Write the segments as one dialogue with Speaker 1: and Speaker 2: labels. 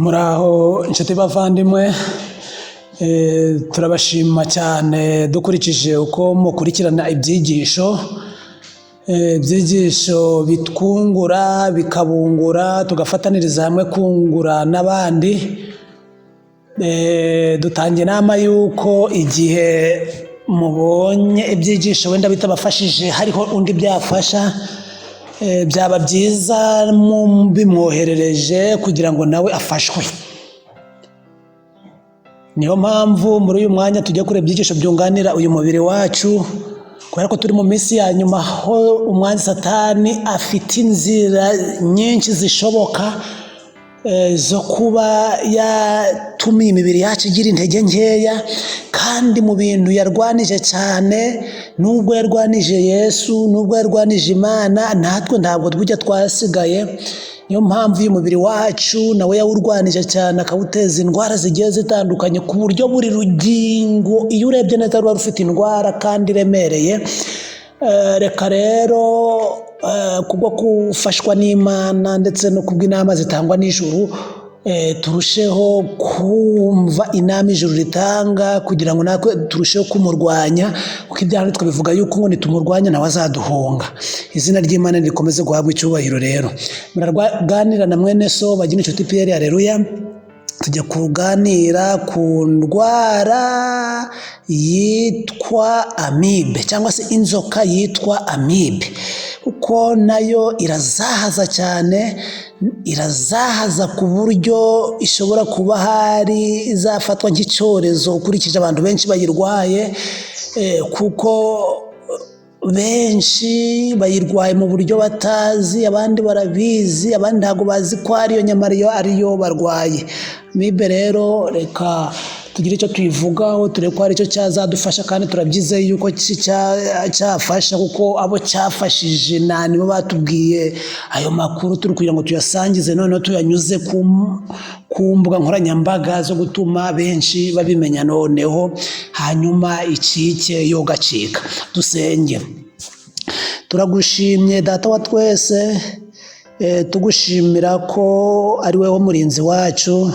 Speaker 1: Muraho inshuti bavandimwe, turabashima cyane dukurikije uko mukurikirana ibyigisho, ibyigisho bitwungura bikabungura tugafataniriza hamwe kungura n'abandi. Dutanga inama y'uko igihe mubonye ibyigisho wenda bitabafashije hariho undi byafasha, byaba byiza bimwoherereje kugira ngo nawe afashwe. Niyo mpamvu muri uyu mwanya tujya kureba ibyigisho byunganira uyu mubiri wacu, kubera ko turi mu minsi ya nyuma aho umwanzi Satani afite inzira nyinshi zishoboka zo kuba yatuma iyi mibiri yacu igira intege nkeya, kandi mu bintu yarwanije cyane, nubwo yarwanije Yesu, nubwo yarwanije Imana, natwe ntabwo burya twasigaye. Niyo mpamvu uyu mubiri wacu nawe yawurwanije cyane, akawuteza indwara zigiye zitandukanye, ku buryo buri rugingo iyo urebye neza ruba rufite indwara kandi iremereye. Reka rero kubwo gufashwa n'Imana ndetse no kubw'inama zitangwa n'ijuru, turusheho kumva inama ijuru ritanga kugira ngo natwe turusheho kumurwanya, kuko ibyanditswe bivuga yuko ngo nitumurwanya nawe azaduhunga. Izina ry'Imana rikomeze guhabwa icyubahiro. Rero muraganira na mwene so Bagirinshuti Pierre. Areruya. Tujya kuganira ku ndwara yitwa amibe cyangwa se inzoka yitwa amibe, kuko nayo irazahaza cyane, irazahaza ku buryo ishobora kuba hari izafatwa nk'icyorezo ukurikije abantu benshi bayirwaye, kuko benshi bayirwaye mu buryo batazi, abandi barabizi, abandi ntabwo bazi ko ariyo, nyamara iyo ariyo barwaye. Amibe rero reka tugire icyo tuyivugaho, turebe ko hari icyo cyazadufasha, kandi turabyizeye yuko cyafasha, kuko abo cyafashije nibo batubwiye ayo makuru, turi kugira ngo tuyasangize noneho tuyanyuze ku mbuga nkoranyambaga zo gutuma benshi babimenya, noneho hanyuma icike yo gacika. Dusenge. Turagushimye Data wa twese, tugushimira ko ari wowe murinzi wacu,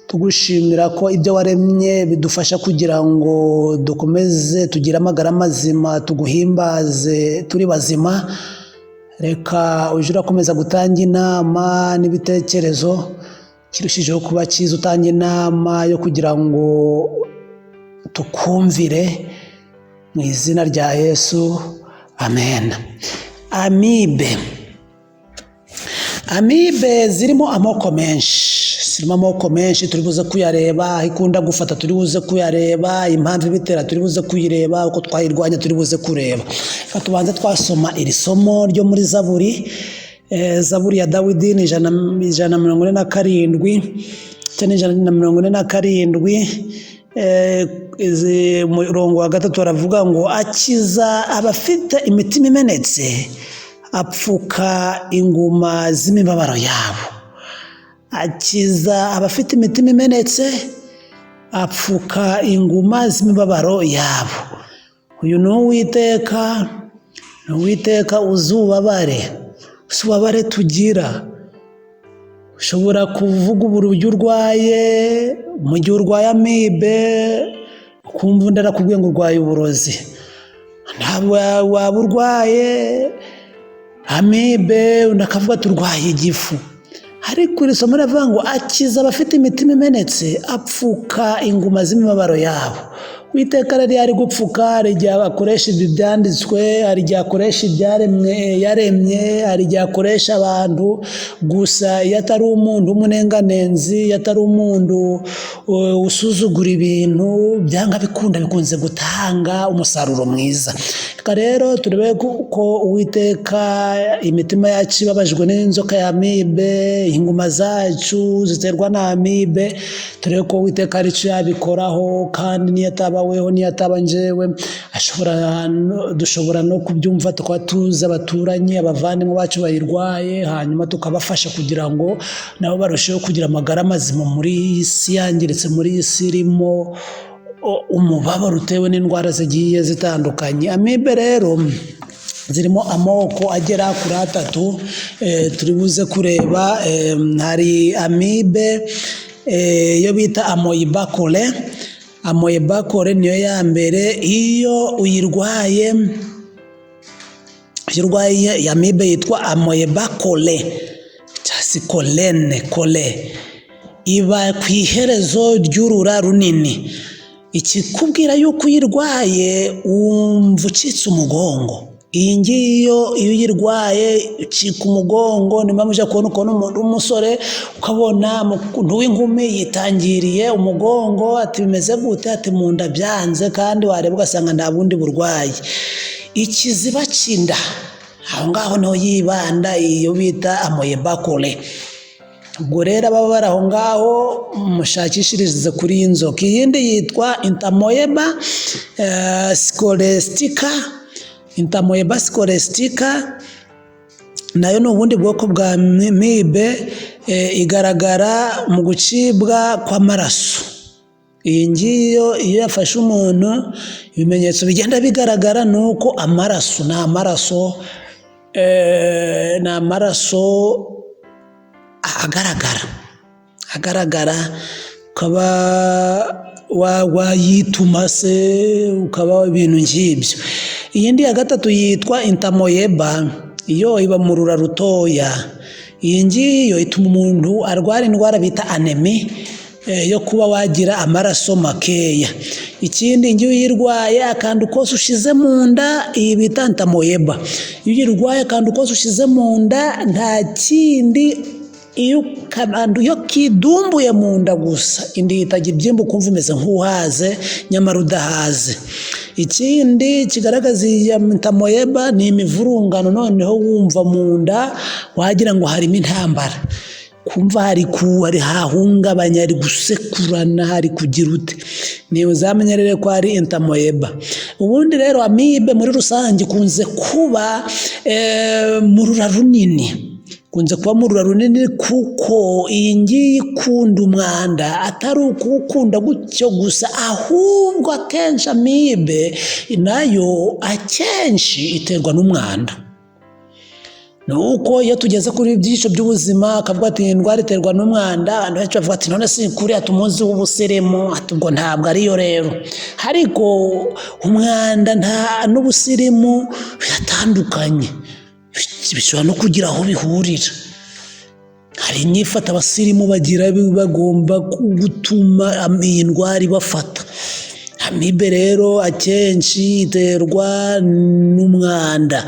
Speaker 1: tugushimira ko ibyo waremye bidufasha kugira ngo dukomeze tugire amagara mazima, tuguhimbaze turi bazima. Reka ujye urakomeza gutanga inama n'ibitekerezo, kirushijeho kuba cyiza utanga inama yo kugira ngo tukumvire, mu izina rya Yesu, amen. Amibe, amibe zirimo amoko menshi, zirimo amoko menshi, turi buze kuyareba. Aho ikunda gufata turi buze kuyareba, impamvu ibitera turi buze kuyireba, uko twayirwanya turi buze kureba. Reka tubanze twasoma iri somo ryo muri Zaburi, Zaburi ya Dawidi, ni 147, cyangwa 147, umurongo wa 3 baravuga ngo: "Akiza abafite imitima imenetse, apfuka inguma z'imibabaro yabo." Akiza abafite imitima imenetse, apfuka inguma z'imibabaro yabo. Uyu ni Uwiteka, ni Uwiteka uzi ububabare, uzi ububabare tugira. Ushobora kuvuga uburyo urwaye, mu gihe urwaye amibe, ukumva undi arakubwiye ngo urwaye uburozi. Ntabwo waba urwaye amibe, undi akavuga ati urwaye igifu. Ariko iri somo riravuga ngo: "Akiza abafite imitima imenetse, apfuka inguma z'imibabaro yabo." Uwiteka rero iyo ari gupfuka, hari igihe akoresha ibi byanditswe, hari igihe akoresha ibyaremwe yaremye, hari igihe akoresha abantu. Gusa iyo atari umuntu w'umunenganenzi, iyo atari umuntu usuzugura ibintu, byanga bikunda bikunze gutanga umusaruro mwiza. Reka rero turebe ko Uwiteka imitima yacu ibabajwe n'inzoka ya amibe, inguma zacu ziterwa na amibe, turebe ko Uwiteka hari icyo yabikoraho, kandi niyo ataba weho, niyo ataba njyewe, dushobora no kubyumva tukaba tuzi abaturanyi, abavandimwe bacu bayirwaye, hanyuma tukabafasha kugira ngo nabo barusheho kugira amagara mazima muri iyi si yangiritse, muri iyi si irimo umubabaro utewe n'indwara zigiye zitandukanye. Amibe rero zirimo amoko agera kuri atatu turi buze kureba. Hari amibe Iyo bita Amoeba coli, Amoeba coli niyo ya mbere. Iyo uyirwaye, iyo urwaye amibe yitwa Amoeba coli cyangwa se colene, coli, iba ku iherezo ry'urura runini. Ikikubwira yuko uyirwaye, wumva ucitse umugongo. Iyi ngiyi iyo uyirwaye ucika umugongo. Niyo mpamvu ujya kubona ukabona umuntu w'umusore, ukabona umuntu w'inkumi yitangiriye umugongo, ati: "Bimeze gute?" Ati: "Mu nda byanze." Kandi wareba ugasanga nta bundi burwayi. Ikiziba cy'inda, aho ngaho niho yibanda, iyo bita Amoeba coli. Ubwo rero ababa bari aho ngaho, mushakishirize kuri iyi nzoka. Iyindi yitwa Entamoeba scholastica. Entamoeba scholastica nayo ni ubundi bwoko bwa amibe, igaragara mu gucibwa kw'amaraso. Iyi ngiyo iyo yafashe umuntu, ibimenyetso bigenda bigaragara ni uko amaraso ni amaraso agaragara, ukaba wayituma se, ukaba ibintu nk'ibyo. Iyindi ya gatatu yitwa Entamoeba, iyo iba mu rura rutoya. Iyi ngiyo ituma umuntu arwara indwara bita anémie, yo kuba wagira amaraso makeya. Ikindi, iyo uyirwaye, akantu kose ushize mu nda, iyi bita Entamoeba, iyo uyirwaye, akantu kose ushize mu nda, nta kindi, iyo iyo kidumbuye mu nda gusa, inda ihita ibyimba, ukumva umeze nk'uhaze nyamara udahaze. Ikindi kigaragaza iyi Entamoeba ni imivurungano, noneho wumva mu nda wagira ngo harimo intambara, kumva hari hahungabanya, hari gusekurana, hari kugira ute, niba uzamenya rero ko ari Entamoeba. Ubundi rero amibe muri rusange ikunze kuba mu rura runini, ikunze kuba mu rura runini, kuko iyi ngiyi ikunda umwanda, atari ukuwukunda gutyo gusa, ahubwo akenshi amibe nayo akenshi iterwa n'umwanda. Ni uko iyo tugeze kuri ibyiciro by'ubuzima, akavuga ati: "Indwara iterwa n'umwanda," abantu benshi bavuga ati: "None si kuriya tumuzi w'ubusirimu?" Ati: "Ubwo ntabwo ariyo rero." Ariko umwanda nta n'ubusirimu biratandukanye, bishobora no kugira aho bihurira. Hari inyifato abasirimu bagira bagomba gutuma iyi ndwara ibafata. Amibe rero akenshi iterwa n'umwanda.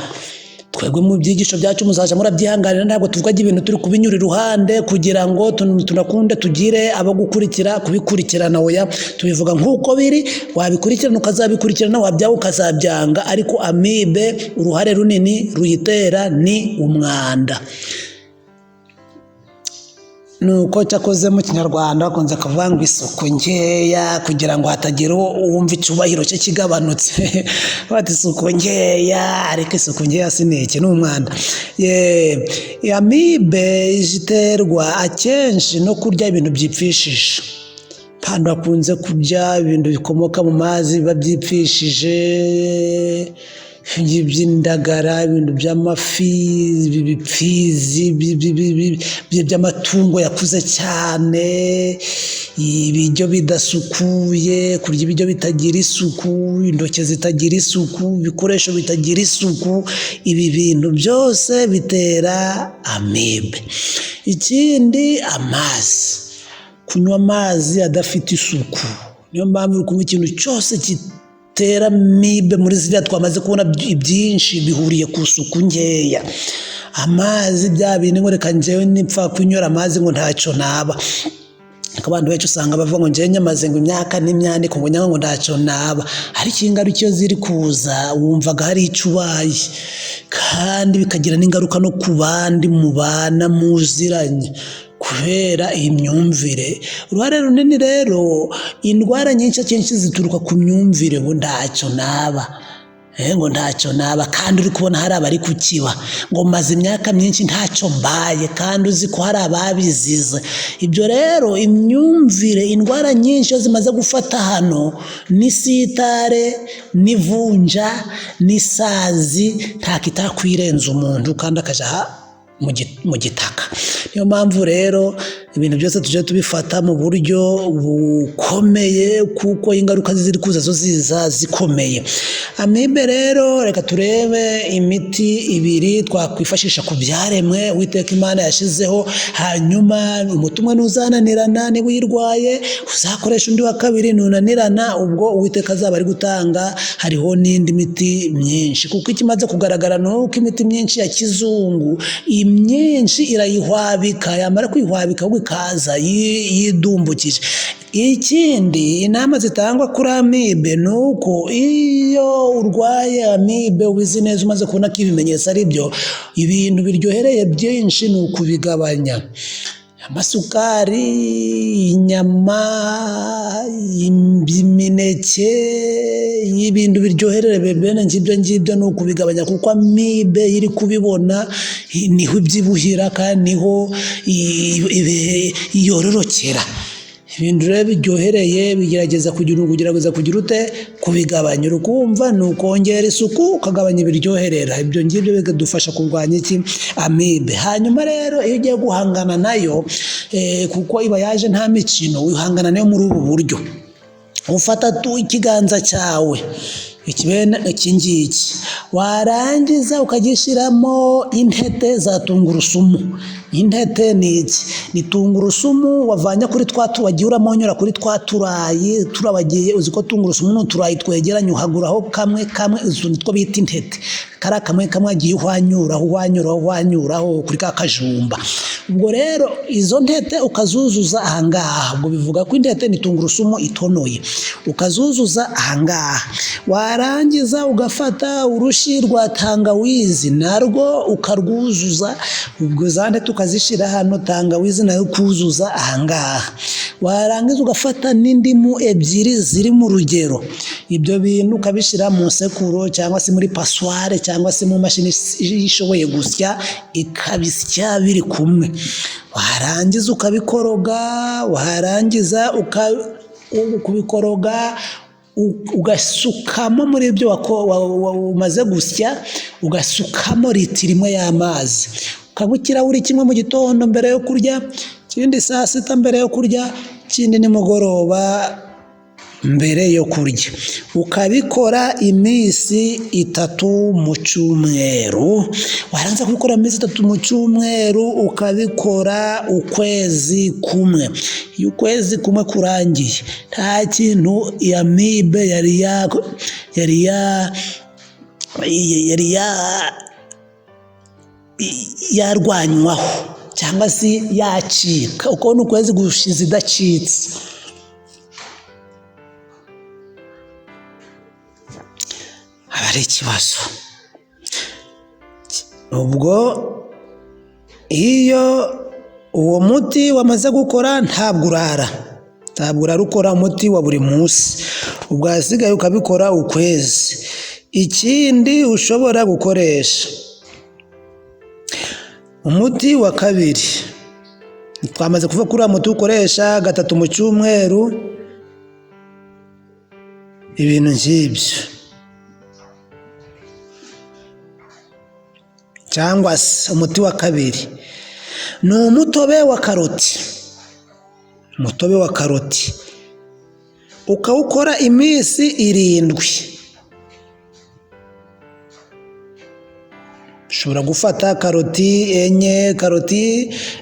Speaker 1: Twebwe mu byigisho byacu, muzaja murabyihanganira, ntabwo tuvuga ibintu turi kubinyura iruhande kugira ngo tunakunde tugire abo gukurikira kubikurikirana. Oya, tubivuga nk'uko biri. Wabikurikirana ukazabikurikirana, wabyanga ukazabyanga, ariko amibe uruhare runini ruyitera ni umwanda. Nuko cyakoze mu Kinyarwanda bakunze kuvuga ngo isuku nkeya, kugira ngo hatagira uwumva icyubahiro cye kigabanutse, bati isuku nkeya. Ariko isuku nkeya si ni iki? Ni umwanda. Amibe iterwa akenshi no kurya ibintu byipfishije. Abantu bakunze kurya ibintu bikomoka mu mazi biba byipfishije, by'indagara, ibintu by'amafi, ibipfizi by'amatungo yakuze cyane, ibiryo bidasukuye, kurya ibiryo bitagira isuku, intoki zitagira isuku, ibikoresho bitagira isuku, ibi bintu byose bitera amibe. Ikindi, amazi, kunywa amazi adafite isuku. Niyo mpamvu uri kunywa ikintu cyose gitera amibe muri ziriya twamaze kubona, ibyinshi bihuriye ku isuku nkeya. Amazi, bya bindi ngo reka njyewe nipfa kunywera amazi ngo ntacyo naba. Ariko abantu benshi usanga bavuga ngo njyewe nyamaze ngo imyaka n'imyaniko ngo nyanywa ngo ntacyo naba, ariko ingaruka iyo ziri kuza wumvaga hari icyo ubaye, kandi bikagira n'ingaruka no ku bandi mubana muziranye kubera iyi myumvire. Uruhare runini rero, indwara nyinshi akenshi zituruka ku myumvire ngo ntacyo naba, ngo ntacyo naba, kandi uri kubona hari abari kukiba, ngo maze imyaka myinshi ntacyo mbaye, kandi uzi ko hari ababizize. Ibyo rero, imyumvire, indwara nyinshi iyo zimaze gufata hano, n'isitare n'ivunja n'isazi, nta kitakwirenza umuntu kandi akajya mu gitaka. Niyo mpamvu rero ibintu byose tujya tubifata mu buryo bukomeye, kuko ingaruka ziri kuza zo ziza zikomeye. Amibe rero, reka turebe imiti ibiri twakwifashisha ku byaremwe Uwiteka Imana yashyizeho. Hanyuma umuti umwe ntuzananirana, niba uyirwaye uzakoresha undi wa kabiri, nunanirana ubwo Uwiteka azaba ari gutanga. Hariho n'indi miti myinshi, kuko ikimaze kugaragara ni uko imiti myinshi ya kizungu imyinshi irayihwabika, yamara kwihwabika ahubwo ikaza yidumbukije. Ikindi, inama zitangwa kuri amibe ni uko iyo urwaye amibe ubizi neza, umaze kubona ko ibimenyetso ari byo, ibintu biryohereye byinshi ni ukubigabanya. Amasukari, inyama, imineke, ibintu biryohereye bene ngibyo ngibyo ni ukubigabanya, kuko amibe iri kubibona niho ibyibuhira kandi niho yororokera. Ibintu rero biryohereye bigerageza kugira ute kubigabanya. Urukumva ni ukongera isuku, ukagabanya ibiryoherera, ibyo ngibyo bikadufasha kurwanya iki amibe. Hanyuma rero iyo ugiye guhangana nayo, kuko iba yaje nta mikino, wihangana nayo muri ubu buryo: ufata ikiganza cyawe iki ngiki, warangiza ukagishyiramo intete za tungurusumu. Intete ni iki? Ni tungurusumu wavanye kuri twa wagiye uramonyora kuri twa turayi turabagiye. Uzi ko tungurusumu ni uturayi twegeranye, uhaguraho kamwe kamwe, izo nitwo bita intete. Kariya kamwe kamwe wagiye uhwanyuraho uhwanyuraho uhwanyuraho kuri ka kajumba. Ubwo rero izo ntete ukazuzuza ahangaha, ubwo bivuga ko intete ni tungurusumu itonoye, ukazuzuza ahangaha. Warangiza ugafata urushi rwa tangawizi narwo ukarwuzuza, ubwo za ntete ukazishyira hano, tangawizi nayo ukuzuza ahangaha. Warangiza ugafata n'indimu ebyiri ziri mu rugero, ibyo bintu ukabishyira mu nsekuro cyangwa se muri passoire cyangwa se mu mashini ishoboye gusya, ikabisya biri kumwe. Warangiza ukabikoroga, warangiza kubikoroga ugasukamo muri ibyo umaze gusya, ugasukamo litiro imwe y'amazi, ukanywa ikirahuri kimwe mu gitondo mbere yo kurya, ikindi saa sita mbere yo kurya, ikindi nimugoroba mbere yo kurya. Ukabikora iminsi 3 mu cyumweru. Warangiza kubikora iminsi 3 mu cyumweru, ukabikora ukwezi kumwe. Iyo ukwezi kumwe kurangiye nta kintu amibe yari yarwanywaho cyangwa se yacika, ukabona ukwezi gushize idacitse. Aba ari ikibazo. Ubwo iyo uwo muti wamaze gukora ntabwo urara ukora umuti wa buri munsi, ubwo ahasigaye ukabikora ukwezi. Ikindi ushobora gukoresha umuti wa kabiri, twamaze kuva kuri uriya muti ukoresha 3 mu cyumweru, ibintu nk'ibyo. Cyangwa se umuti wa kabiri ni umutobe wa karoti. Umutobe wa karoti ukawukora iminsi 7. Ushobora gufata karoti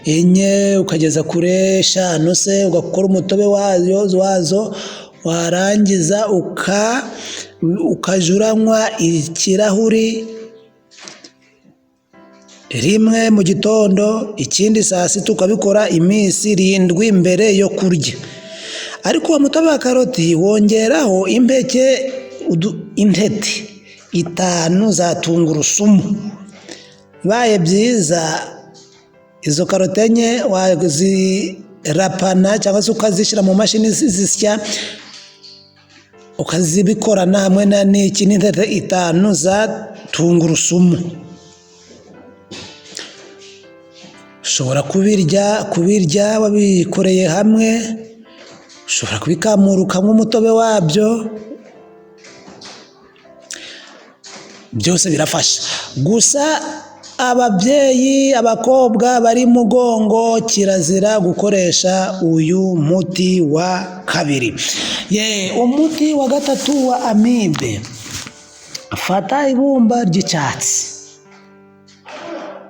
Speaker 1: enye ukageza kuri 5 se, ugakora umutobe wazo, warangiza ukajya uranywa ikirahuri rimwe mu gitondo, ikindi saa sita, ukabikora iminsi 7 mbere yo kurya. Ariko uwo mutobe wa karoti wongeraho impeke intete 5 za tungurusumu. Bibaye byiza izo karoti 4 wazirapana cyangwa se ukazishyira mu mashini zisya, ukazibikorana hamwe n'iki n'intete 5 za tungurusumu. Ushobora kubirya wabikoreye hamwe, ushobora kubikamura ukanywa umutobe wabyo, byose birafasha. Gusa Ababyeyi, abakobwa bari mugongo, kirazira gukoresha uyu muti wa kabiri. Ye, umuti wa gatatu wa amibe: fata ibumba ry'icyatsi,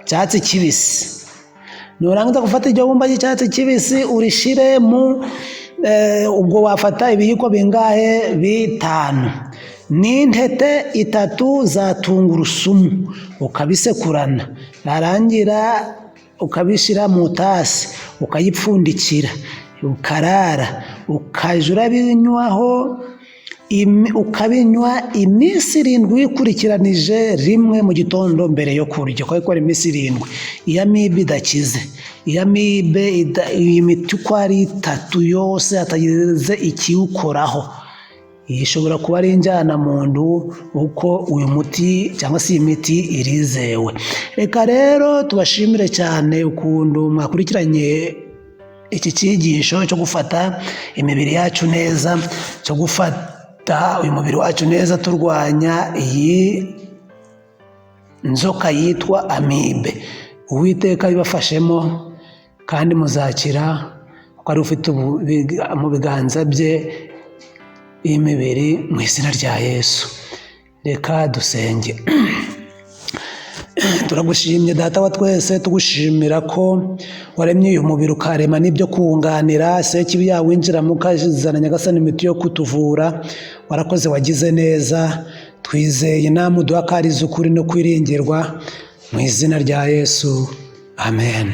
Speaker 1: cyatsi kibisi. Nurangiza gufata iryo bumba ry'icyatsi kibisi, urishire mu ubwo wafata ibiyiko bingahe? 5, n'intete 3 za tungurusumu, ukabisekurana, narangira ukabishyira mu tasi, ukayipfundikira, ukarara ukajya urabinywaho, ukabinywa iminsi 7 wikurikiranije, rimwe mu gitondo mbere yo kurya, ukabikora iminsi 7. Iyo amibe idakize, iyo amibe iyi miti uko ari itatu yose hatagize ikiwukoraho, iyi ishobora kuba ari injyanamuntu, uko uyu muti cyangwa se iyi miti irizewe. Reka rero tubashimire cyane ukuntu mwakurikiranye iki cyigisho cyo gufata imibiri yacu neza, cyo gufata uyu mubiri wacu neza turwanya iyi nzoka yitwa amibe. Uwiteka bibafashemo kandi muzakira, kuko ari ufite mu biganza bye iyi mibiri, mu izina rya Yesu. Reka dusenge. Turagushimye, Data wa twese, tugushimira ko waremye uyu mubiri, ukarema n'ibyo kunganira sekibi yawinjiramo, ukazana, Nyagasani, imiti yo kutuvura. Warakoze, wagize neza. Twizeye inama uduha ko ari iz'ukuri no kwiringirwa. Mu izina rya Yesu, amen.